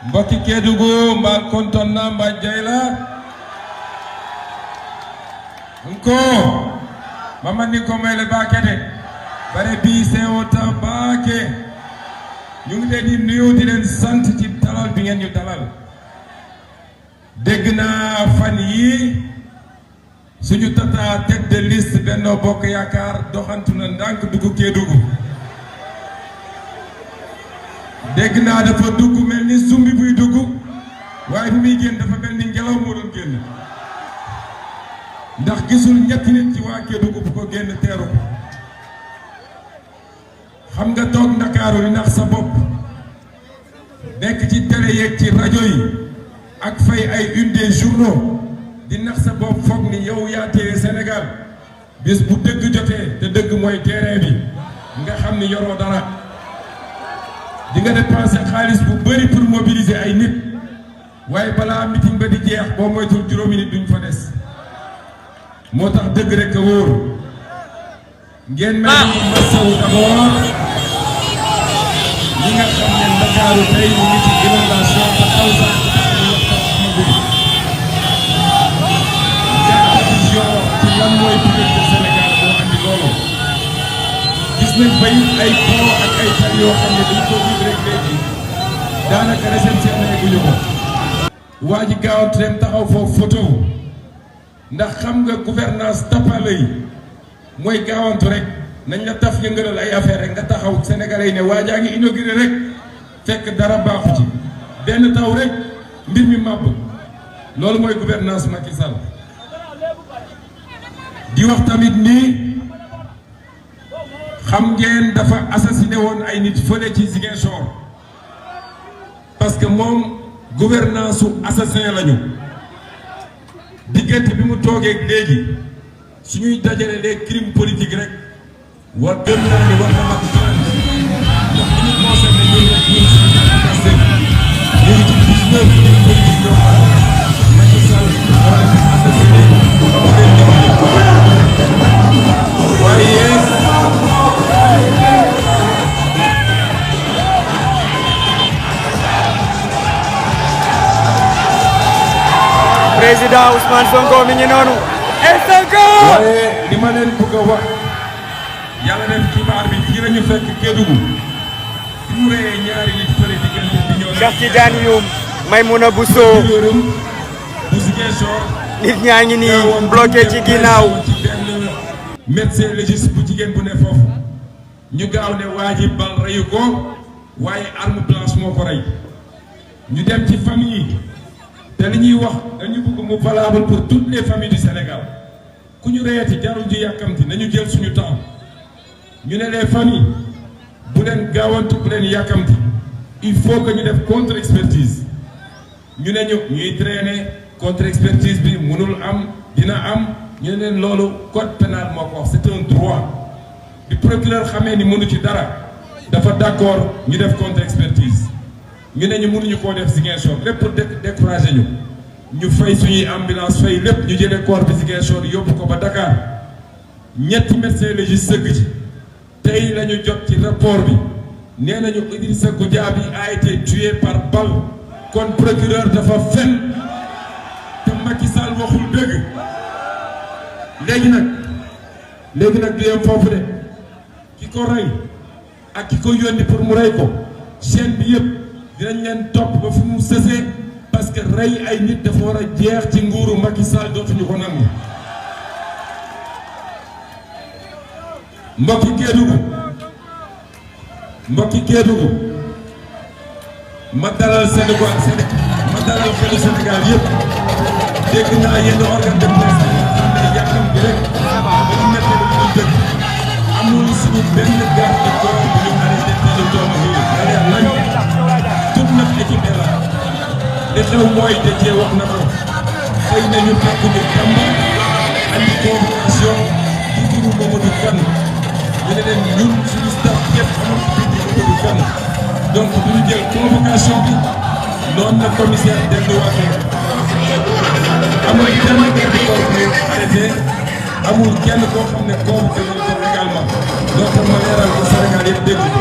mbokki Kédougou mba kontonna mba jayla nko mamani ko mayle bakete bare bi sewota baake ñu ngi leen di nuyu di leen sant ci dalal bi ngeen ñu dalal dégg naa fan yi suñu tata tête de liste Benno Bokk Yaakaar doxantu na ndànk dugg Kédougou dégg naa dafa dugg mel ni sumbi buy dugg waaye bi muy génn dafa mel ni ngelaw moo doon génn ndax gisul ñetti nit ci waa Kédougou bu ko génn teeru ko xam nga toog Ndakaaru li nax sa bopp nekk ci télé yeeg ci rajo yi ak fay ay une des journaux di nax sa bopp foog ni yow yaa téye Sénégal bis bu dëgg jotee te dëgg mooy terrain bi nga xam ni yoroo dara di nga dépenser xaalis bu bëri pour mobiliser ay nit waaye balaa meeting ba di jeex boo moytul juróomi nit duñ fa des moo tax dëgg rek a wóor ngeen mel ni masawu d'abord ñi nga xam ne Ndakaaru tey ñu ngi ci inondation ba taw sax vision ci lan mooy priorité Sénégal boo andi loolu gis nañ bay ay pont ak ay tal yoo xam ne dañ ko vivre rek léegi daanaka réceptionné guñu ko waa ji gaaw dem taxaw foofu photo ndax xam nga gouvernance tapale yi mooy gaawantu rek nañ la taf yëngalal ay affaire rek nga taxaw sénégalais yi ne waa jaa ngi inauguré rek fekk dara baaxu ci benn taw rek mbir mi màbb loolu mooy gouvernance Macky Sall di wax tamit nii xam ngeen dafa assassiné woon ay nit fële ci Ziguinchor parce que moom gouvernance su assassin lañu diggante bi mu toogee léegi suñuy dajale les crimes politiques rek war gëm naa ni war na mat 30 ndax li ñu concerné ñun rek ñun suñu Pastef ñu ngi ci 19 crimes politiques yoo xam ne Macky Sall war na assassiné waaye président Ousmane Sonko mi ngi noonu. waaye li ma leen bëgg a wax yàlla def xibaar bi fii la ñu fekk Kédougou fi mu reyee ñaari nit fële diggante bi ñëw. Cheikh Tidiane Youm Maymouna Bousso bu Ziguinchor. nit ñaa ngi nii bloqué ci ginnaaw. ci benn médecin légiste bu jigéen bu ne foofu ñu gaaw ne waa ji bal reyu ko waaye arme blanche moo ko rey ñu dem ci famille yi. te li ñuy wax dañu bëgg mu valable pour toutes les familles du Sénégal ku ñu reyati jarul ji yàkkamti nañu jël suñu temps ñu ne les familles bu leen gaawantu bu leen yàkkamti il faut que ñu def contre expertise ñu ne ñuy traîner contre expertise bi mënul am dina am ñu ne leen loolu code pénal moo ko wax c'est un droit bi procureur xamee ni mënu ci dara dafa d'accord ñu def contre expertise ñu ne ñu mënuñu koo def Ziguinchor lépp pour décourager ñu fay suñuy ambulance fay lépp ñu jëlee corps bi Ziguinchor yóbbu ko ba Dakar ñetti médecin légiste sëgg ci tey la ñu jot ci rapport bi nee nañu Idrissa Goudiaby a été tué par balle kon procureur dafa fen te Macky Sall waxul dëgg léegi nag du yem foofu de ki ko rey ak ki ko yónni pour mu rey ko chaîne bi yëpp dinañ leen topp ba fu mu sësee parce que rey ay nit dafa war a jeex ci nguuru Macky Sall dootuñu ko nangu mbokki Kédougou ma dalal Sénégal ma dalal xelu Sénégal yëpp dégg naa yenn organe de presse yi nga xam ne yàqam bi rek dañu métti lu ñu dëkk amul suñu benn garde de corps bu ñu arrêté te ñu doon toute notre équipe est là li xew mooy Déthié wax na ko xëy na ñu fekk ñu tàmm andi convocation ci turu Mamadou Kane ñu ne leen ñun suñu staff yëpp amul ci biir Mamadou Kane donc bu ñu jël convocation bi noonu la commissaire delluwaatee amul kenn kenn koo arrêté amul kenn koo xam ne convoqué nañu ko également donc ma leeral ko Sénégal yëpp dégg ko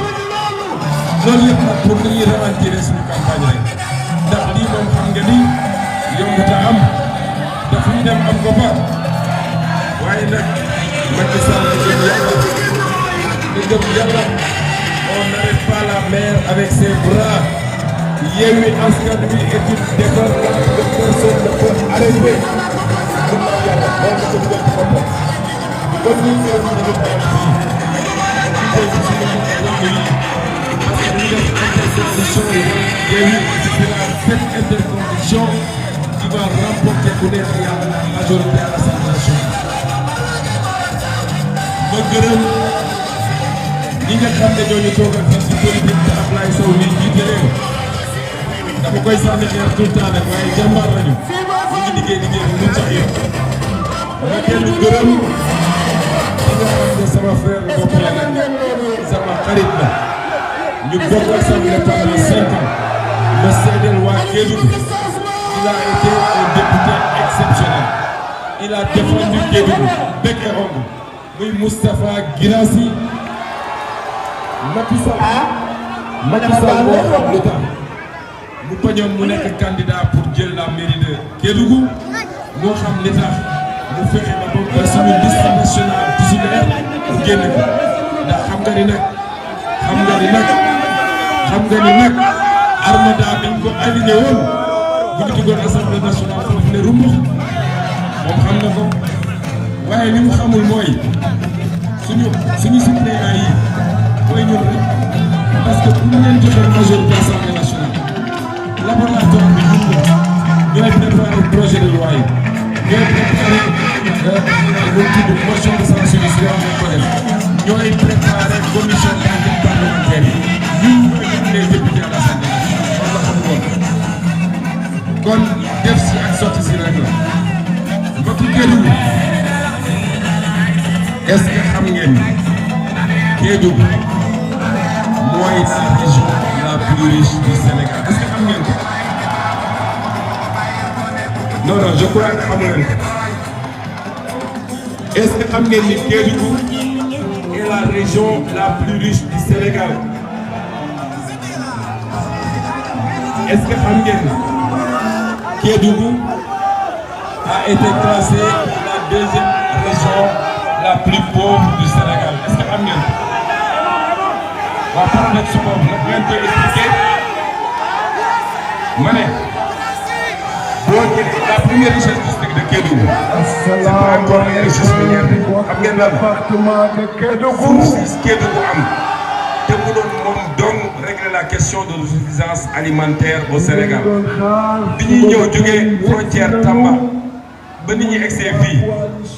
loolu yëpp nag pour li ñuy ralentir suñu campagne rek Yàlla on n'arrête pas la mer avec ses bras. Yewwi Askan Wi est une déferlante de personnes ne peut arrêter. Yàlla loolu la ko dugal ci boppam. kon ñun ñoo ñu def ay fii. tey ci suñu wàllu yi. parce que ñu def intercondition yi. Yewwi sera cette intercondition qui va remporter bu neex Yàlla la majorité à l'Assemblée nationale. ma gërëm ñi nga xam ne ñoo ñu toogal fii ci politique te Ablaye Sow mi jiite leen dama koy sànni xeer tout le temps nag waaye jàmbaar lañu ñu ngi liggéey bu mucc ayib ma dellu gërëm ñi nga xam ne sama frère bopp la nag sama xarit la ñu bokk assemblée pendant 5 ans ma seedeel waa Kédougou il a été un député exceptionnel il a défendu Kédougou bec et ongle muy Moustapha Guirassy Macky Sall moo xam lu tax mu bañoon mu nekk candidat pour jël la mairie de Kédougou moo xam li tax mu fexe ba bokk suñu liste nationale titulaire mu génn ko ndax xam nga ni nag armada biñ ko aligné woon bu ñu duggoon assemblée nationale foofu ne rumbux moom xam na ko waaye li mu xamul mooy suñu suppléants yi mooy ñun rek parce que bu ñu leen joxee majorité assemblée nationale laboratoire bi ñun ñooy préparer projet de loi yi ñooy préparer lu tudd motion de censure si yow ko def ñooy préparer commission d'enquête parlementaire yi ñun ñooy les députés à l'Assemblée nationale la xam kon def si ak sotti si rek la mbokki Kédougou est-ce que xam ngeen Kédougou mooy la région la plus riche du Sénégal est-ce que xam ngeen ko non je crois que xamu leen ko est-ce que xam ngeen ni Kédougou est la région la plus riche du Sénégal est-ce que xam ngeen ni Kédougou a été classée la deuxième région la plus pauvre du Sénégal est-ce que xam ngeen waa paradoxe boobu nag ngeen koy expliquer ma ne boo jëlee la première richesse district de Kédougou c'est pas encore la richesse minière xam ngeen lan la Kédougou am te mu doon moom dong régler la question de l'autosuffisance alimentaire au Sénégal bi ñuy ñëw jógee frontière Tamba ba nit ñi egsee fii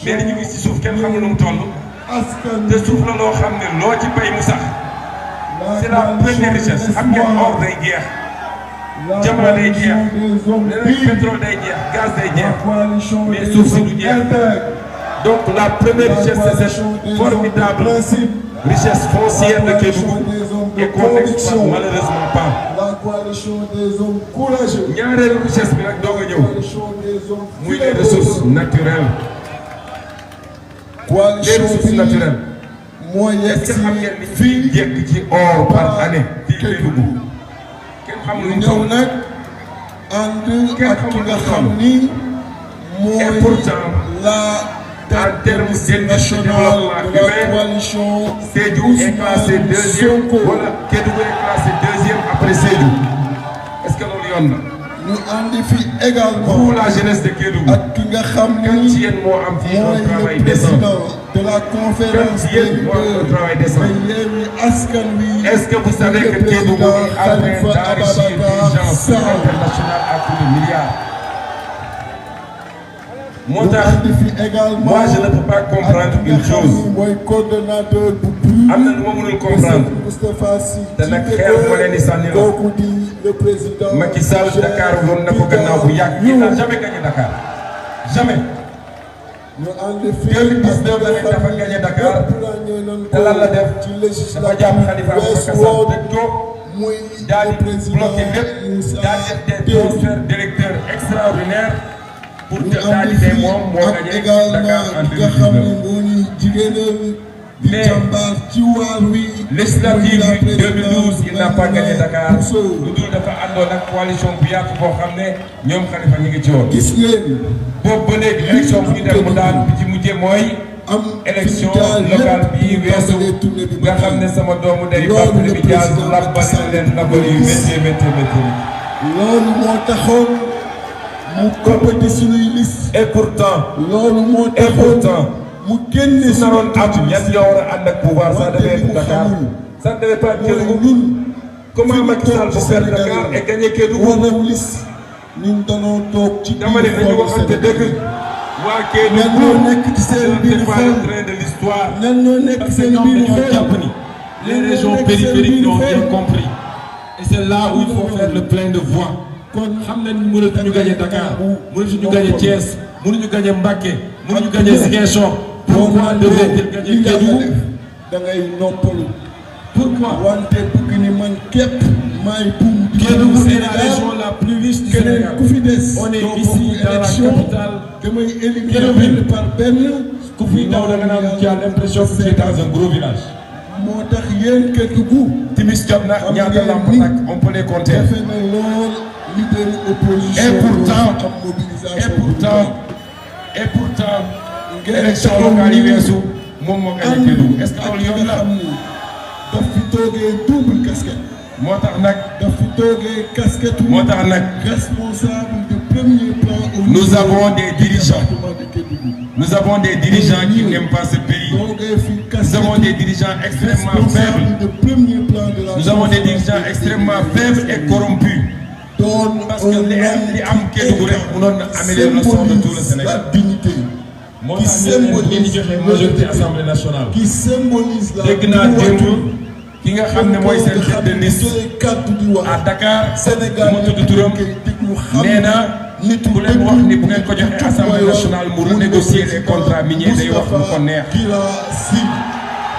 mais li ñu gis ci suuf kenn xamul nu mu toll te suuf la loo xam ne loo ci bay mu sax c'est la première richesse xam ngeen or day jeex jamono day jeex leneen pétrole day jeex gaz day jeex mais suuf si du jeex donc la première richesse c'est cette formidable richesse foncière de Kédougou et qu'on n'exploite malheureusement pas. La coalition des hommes courageux. ñaareelu richesse bi nag doog a ñëw muy les ressources naturelles. les ressources naturelles. mooy est-ce que xam ngeen ni fii jekk ci or par année fii Kédougou kenn xamul lu mu ñëw nag ànd ak ki nga xam ni mooy la en termes d'indice de développement humain, Sédhiou est classé deuxième wala Kédougou est classé deuxième après Sédhiou. Est-ce que loolu yoon na. ñu andi fi également. pour la jeunesse de Kédougou. ak ki nga xam ni ci yéen moo am fii un travail décent. de la conférence des leaders de Yewwi Askan Wi. Est-ce que vous savez que Kédougou est en train d'enrichir des gens sur l'international à coups de milliards. Moi, je ne peux pas comprendre une chose. am na lu ma mënul comprendre te nag xeer moo leen di sànni la Macky Sall Dakar woon na ko gannaaw bu yàgg il n'a jamais gagné Dakar jamais. 2019 la ne dafa gagné Dakar te lan la def dafa jàpp Khalifa Ababacar Sall tëj ko daal di bloqué lépp daal di def des transferts directeurs extraordinaires. pour que daal di ne moom moo gagné Dakar en 2019 mais législative 2012 il n'a pas gagné Dakar lu dul dafa àndoon ak coalition bu yaatu boo xam ne ñoom Khalifa ñu ngi ci woon. gis ngeen boobu ba léegi élection bu ñu dem mu daan bi ci mujjee mooy am élection locale bi weesu nga xam ne sama doomu day Barthélémy Dias labbali na leen labbali yu métti. loolu moo taxoon mu compété suñuy liste. et pourtant mu génne su naroon am ñan ñoo war a ànd ak pouvoir ça devait être Dakar ça devait pas être Kédougou. Comment Macky Sall peut faire Dakar et gagner Kédougou. wala liste ñun danoo toog ci dama ne dañu waxante dëgg. waa Kédougou ñoo nekk ci seen biir xel train de l'histoire. ñan ñoo nekk ci seen biir xel. Les régions périphériques l'ont bien compris. Et c'est là où il faut faire le plein de voix. kon xam nañ ni mënatuñu gagner Dakar mënatuñu gagner Thiès mënuñu gagner Mbacké mënuñu gagner Ziguinchor. Pourquoi devait-il gagner Kédougou? da ngay noppalu. Pourquoi? wante bëgg ni man képp maay buum. Kédougou c'est la région la plus riche du Sénégal. ku fi des. On est ici dans la capitale. damay éliminer benn par benn. ku fi daw da nga naan tu as l'impression que tu es dans un gros village. moo tax yéen Kédougou. timis jot na ñaata lamp nag on peut les compter. defe na lool leader opposition. et pourtant élection locale yi weesu moom moo gagné Kédougou est-ce que loolu yoon la. daf fi toogee double casquette. moo tax nag. daf fi toogee casquette. moo tax nag. responsable de premier plan. Nous avons des dirigeants qui n'aiment pas ce pays. Nous avons des dirigeants extrêmement faibles. Nous avons des dirigeants extrêmement faibles et corrompus. Parce que li am Kédougou rek mënoon na améliorer le sort de tout le Sénégal. moo tax ñu leen joxe majorité assemblée nationale. qui symbolise la dégg naa démb ki nga xam ne mooy seen tête de liste à Dakar mu tudd turam nee na nit bu leen wax ni bu ngeen ko joxee assemblée nationale mu renégocier les contrats miniers day wax lu ko neex.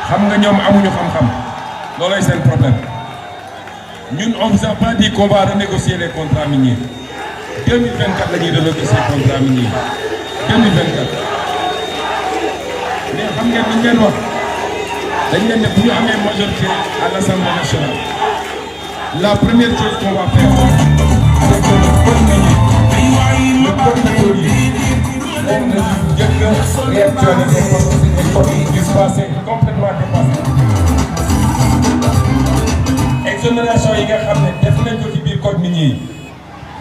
xam nga ñoom amuñu xam-xam loolooy seen problème ñun on vous a pas dit qu'on va renégocier les contrats miniers 2024 la ñuy renégocier contrats miniers 2024. mais xam ngeen dañ leen wax dañ leen ne bu ñu amee majorité à l'Assemblée nationale la première chose qu'on va faire c'est que le code minier moom la ñu njëkk a réactualiser parce que c'est des codes du passé complètement dépassé. exonération yi nga xam ne def nañ ko ci biir code minier yi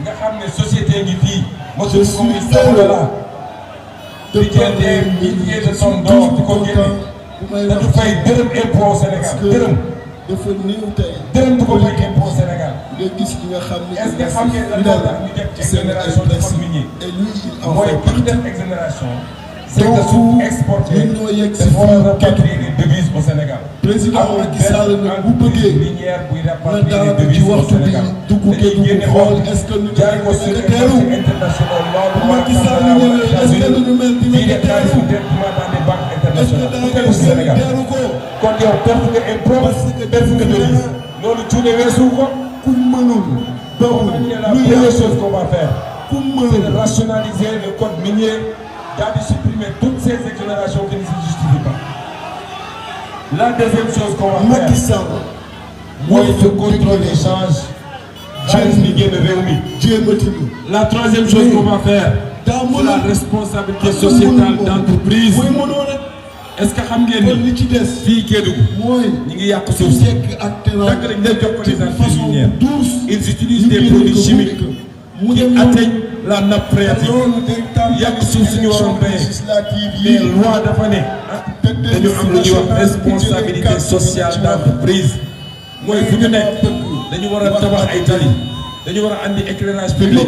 nga xam ne société ngi fii mosul ko muy $100 di jël des milliers de tonnes d'or di ko génne dañu fay dërëm impôt Sénégal dërëm. dafa néew tey. dërëm du ko fay impôt Sénégal. nga gis ki nga xam ne. est-ce que xam ngeen lan moo tax ñu def ci exonération de code minier. mooy ki ñu def exonération. c'est que su exporté dafa war a rapatrier les devises au Sénégal. président Macky Sall nag bu bëggee minière buy na rapatrier les daal devises ci au waxtu bi Sénégal. dugg dañuy génne xool est-ce que lu jaay ko sur les marchés internationaux loolu Macky Sall ñëwee est-ce que lu mel dina fii de xaalis bu directement dans des banques internationales bu tegu si Sénégal kon yow perte nga impôt perte nga devise loolu cuune weesu ko. ku mënul bawul la première chose qu'on va faire ku c'est mënul de rationaliser le code minier daal di supprimer toutes ces exonérations qui ne se justifient pas. La deuxième chose qu'on va Macky faire Sall mooy le contrôle des changes xaalis bi génn réew mi. jéematinu La troisième chose qu'on va faire c'est la responsabilité sociétale d'entreprise. mooy mënoo rek Est-ce que xam ngeen kon ni li ci des fii Kédougou mooy ñu ngi yàq suuf si sekk ak teranga dagg lañ leen jox ko des entreprises façon minières. douce Ils utilisent des produits chimiques qui atteignent la nappe phréatique. yàq suuf si ñu waroon béyee mais loi dafa ne dañu am lu ñuy wax responsabilité sociale d'entreprise mooy fu ñu nekk dañu war a tabax ay tali dañu war a andi éclairage public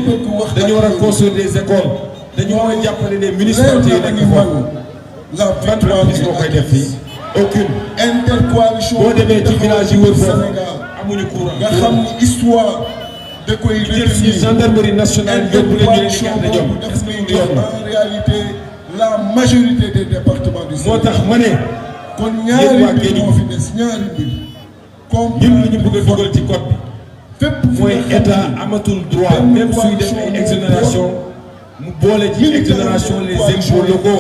dañu war a construire des écoles dañu war a jàppale les municipalités yi nekk foofu. la ban entreprise moo koy def fii aucune. intercoalition boo demee ci village yi wër foofu Sénégal amuñu courant. nga xam ni histoire da koy jël si gendarmerie nationale yóbbu leen ñu leen di gàtt ñoom est-ce que loolu yoon na. en réalité la majorité des départements du moo Sénégal tax ma ne kon yéen ñaari waa mbir Kédougou moo fi des ñaari mbir comme ñun li ñu bëgg a dugal ci code bi fépp mooy état amatul droit même suy def ay exonération mu boole ci exonération les impôts locaux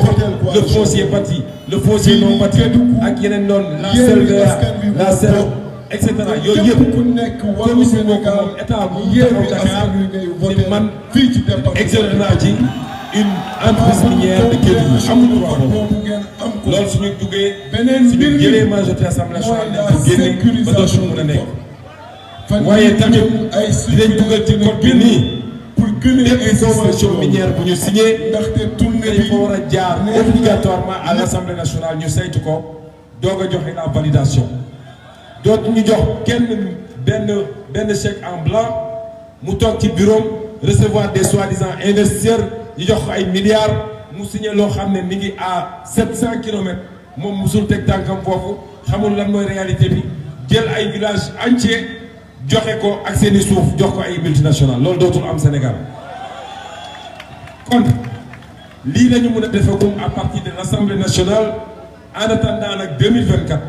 le foncier bâti le foncier non bâti ak yeneen noonu la CLDA la CER et cetera yooyu yëpp ku nekk wàllu commission boobu Sénégal moom état bu yéen taxaw askan wi ngay Dakar voté ni man fii ci département exonéré naa ci une entreprise minière de Kédougou amuñu droit boobu loolu suñu duggee suñu jëlee majorité assemblée nationale dañ ko génne ba dootu mën a nekk waaye tamit dinañ dugal ci code bi nii pour gën a convention minière bu ñu signé ndaxte tournée bi dafa war a jaar obligatoirement à l'Assemblée nationale ñu saytu ko doog a joxe la validation dootu ñu jox kenn benn chèque en blanc mu toog ci bureau recevoir des soi-disant investisseurs ñu jox ko ay milliards mu signé loo xam ne mi ngi à 700 kilomètres moom musul teg tànkam foofu xamul lan mooy réalité bi jël ay villages entiers joxe ko ak seeni suuf jox ko ay multinationales loolu dootul am Sénégal kon lii la ñu mën a defagum à partir de l'Assemblée nationale en attendant nag 2024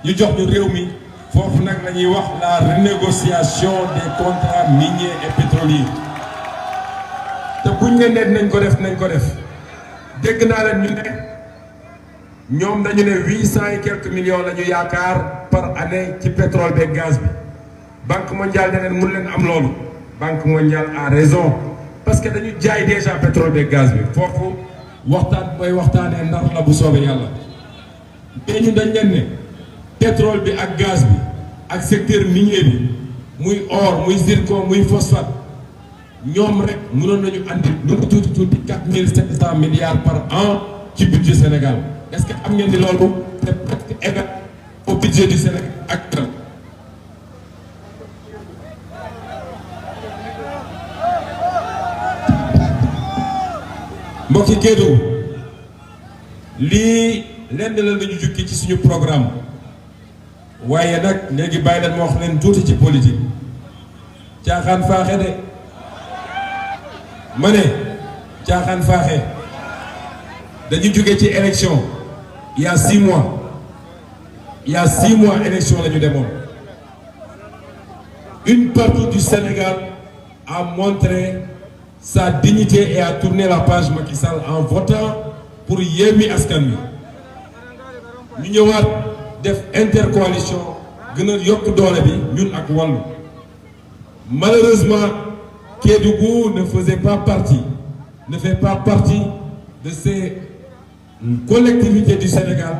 ñu jox ñu réew mi foofu nag la ñuy wax la renégociation des contrats miniers et pétroliers te buñ ne nee nañ ko def dégg naa leen ñu ne ñoom dañu ne 800 et quelques millions la ñu yaakaar par année ci pétrole beeg gaz bi Banque mondiale ne leen mun leen am loolu Banque mondiale a raison parce que dañu jaay déjà pétrole beeg gaz bi foofu waxtaan mooy waxtaanee ndar la bu soobee yàlla mais ñu dañ leen ne pétrole bi ak gaz bi ak secteur minier bi muy or muy zircon muy phosphate ñoom rek mënoon nañu andi lu mu tuuti 4700 milliards par an ci budget Sénégal est-ce que xam ngeen ni loolu c'est presque égal au budget du Sénégal actuel. mbokki Kédougou lii lenn la ñu jukki ci suñu programme waaye nag léegi bàyyi leen ma wax leen tuuti ci politique caaxaan faaxe de ma ne caaxaan faaxe dañu jóge ci élection il y a 6 mois élection la ñu demoon une partie du Sénégal a montré sa dignité et a tourné la page Macky Sall en votant pour Yewwi Askan Wi ñu ñëwaat def intercoalition gën a yokk doole bi ñun ak Wallu malheureusement Kédougou ne fait pas partie de ces collectivités du Sénégal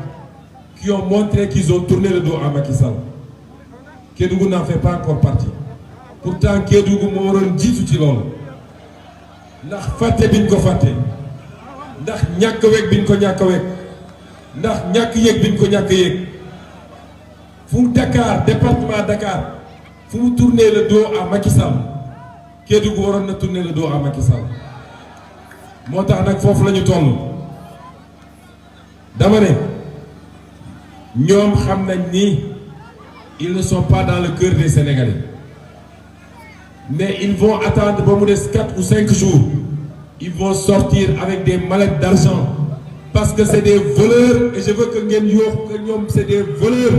qui ont montré qu'ils ont tourné le dos à Macky Sall. Kédougou n'en fait pas encore partie. Pourtant Kédougou moo waroon jiitu ci loolu ndax fàtte biñ ko fàtte ndax ñàkk weg biñ ko ñàkk weg ndax ñàkk yéeg biñ ko ñàkk yéeg fu Dakar département Dakar fu mu tourner le dos à Macky Sall Kédougou waroon na tourner le dos à Macky Sall moo tax nag foofu la ñu toll dama ne ñoom xam nañ ni ils ne sont pas dans le cœur des Sénégalais mais ils vont attendre ba mu des 4 ou 5 jours ils vont sortir avec des mallettes d'argent parce que c'est des voleurs et je veux que ngeen yoox que ñoom c'est des voleurs.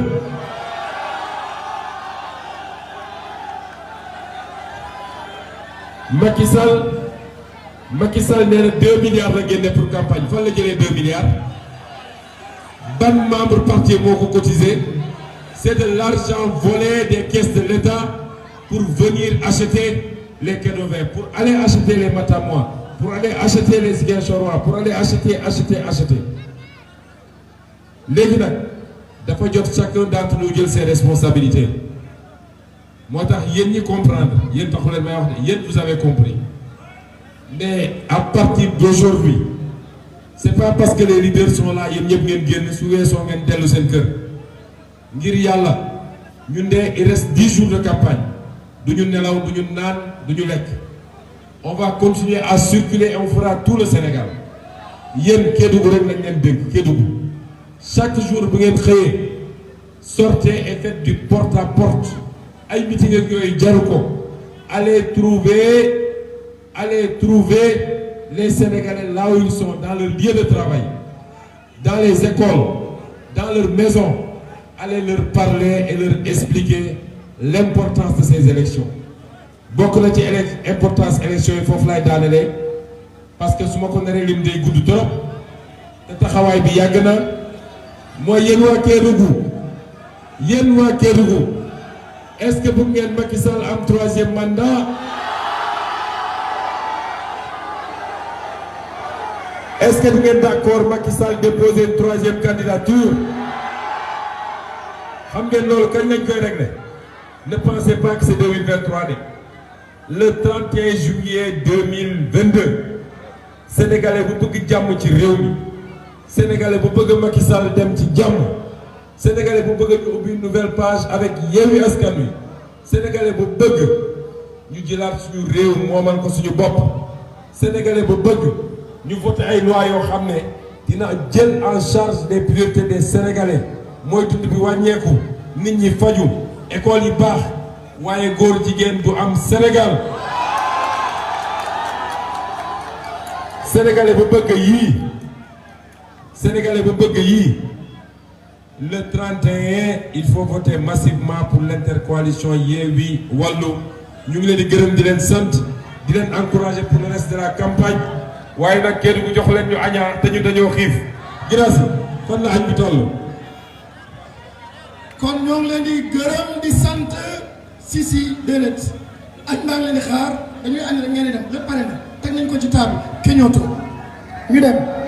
Macky Sall nee na 2 milliards la génne pour campagne fan la jëlee 2 milliards ban membre parti moo ko cotisé c'est de l'argent volé des caisses de l'État pour venir acheter les Kédovéens, pour aller acheter les Matamois, pour aller acheter les Ziguinchorois, pour aller acheter. Léegi nag dafa jot chacun d'entre nous jël ses responsabilités moo tax yéen ñi comprendre yéen taxu leen may wax ne yéen vous avez compris mais à partir d'aujourd'hui c'est pas parce que les leaders sont là yéen ñëpp ngeen génn su weesoo ngeen dellu seen kër ngir yàlla ñun de il reste 10 jours de campagne du ñu nelaw du ñu naan du ñu lekk on va continuer à circuler et on fera tout le Sénégal yéen Kédougou rek lañ leen dégg Kédougou chaque jour bu ngeen xëyee sortez et faites du porte-à-porte ay meeting ak yooyu jaru ko allez trouver les Sénégalais là où ils sont dans leur lieu de travail dans les écoles dans leurs maisons allez leur parler et leur expliquer l'importance de ces élections bokk na ci importance élections yi foofu lay daanelee parce que su ma ko naree lim day gudd trop te taxawaay bi yàgg na mooy yéen waa Kédougou est-ce que bëgg ngeen Macky Sall am 3e mandat est-ce que vous êtes d'accord Macky Sall déposer une troisième candidature? Xam ngeen loolu kañ lañ koy régler? Ne pensez pas que c'est 2023. Le 31 juillet 2022, Sénégalais bu bëgg jàmm ci réew mi, Sénégalais bu bëgg Macky Sall dem ci jàmm, Sénégalais bu bëgg ñu ubbi une nouvelle page avec Yewwi Askan Wi, Sénégalais bu bëgg ñu jëlaat suñu réew moomal ko suñu bopp, Sénégalais bu bëgg ñu voté ay loi yoo xam ne dina jël en charge les priorités des Sénégalais mooy dund bi wàññeeku nit ñi faju école yi baax waaye góor jigéen du am Sénégal. Sénégalais bu bëgg yii Sénégalais bu bëgg yii le 31 il faut voter massivement pour l'intercoalition Yewwi Wallu. ñu ngi leen di gërëm di leen sant di leen encourager pour le reste de la campagne waaye nag kenn ku jox leen ñu añaa te ñu dañoo xiif giraas fan la añ bi toll. kon ñoo ngi leen di gërëm di sant si déedéet añ maa ngi leen di xaar dañuy añ rek ngeen di dem lépp pare na teg nañ ko ci table ke ñoo toog ñu dem.